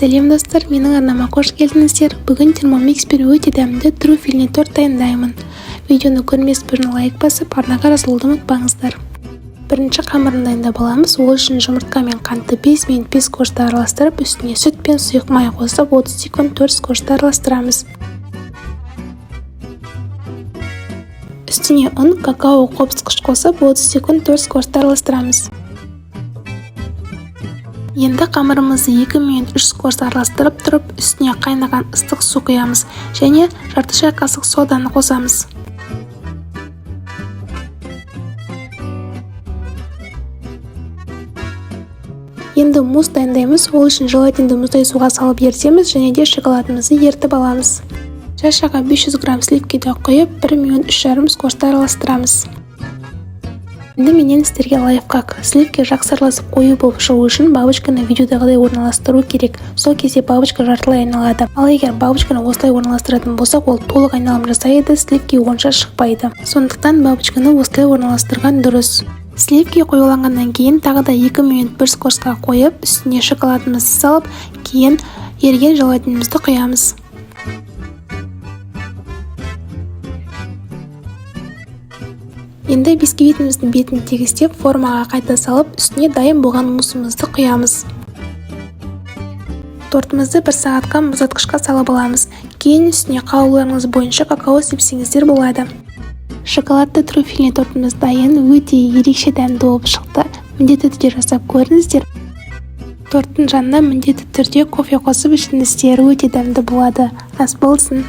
Сәлем, достар! Менің арнама қош келдіңіздер! Бүгін Термомикспен өте дәмді трюфельный торт дайындаймын. Видеоны көрмес бұрын лайк басып, арнаға жазылуды ұмытпаңыздар. Бірінші қамырын дайындап аламыз. Ол үшін жұмыртқа мен қантты 5 минут 5 скоростьта араластырып, үстіне сүт пен сұйық май қосып, 30 секунд 4 скоростьта араластырамыз. Үстіне ұн, какао қопсытқыш қосып, 30 секунд 4 скоростьта араластырамыз. Енді қамырымызды 2 минут 3 скорость араластырып тұрып, үстіне қайнаған ыстық су құямыз және жарты шай қасық соданы қосамыз. Енді мусс дайындаймыз. Ол үшін желатинді мұздай суға салып ерітеміз және де шоколадымызды ерітіп аламыз. Чашаға 500 грамм сливкиді құйып, 1 минут 3,5 скоростьта араластырамыз. Енді менен сіздерге лайфхак: сливки жақсы араласып, қою болып шығу үшін бабочканы видеодағыдай орналастыру керек. Сол кезде бабочка жартылай айналады. Ал егер бабочканы осылай орналастыратын болсақ, ол толық айналым жасайды, сливки онша шықпайды. Сондықтан бабочканы осылай орналастырған дұрыс. Сливки қоюланғаннан кейін тағы да 2 минут бір скоростьқа қойып, үстіне шоколадымызды салып, кейін еріген желатинімізді құямыз. Енді бисквитіміздің бетін тегістеп, формаға қайта салып, үстіне дайын болған муссымызды құямыз. Тортымызды бір сағатқа мұздатқышқа салып аламыз. Кейін үстіне қалауларыңыз бойынша какао сепсеңіздер болады. Шоколадты трюфельный тортымыз дайын. Өте ерекше дәмді болып шықты. Міндетті түрде жасап көріңіздер. Торттың жанына міндетті түрде кофе қосып ішіңіздер, өте дәмді болады. Ас болсын!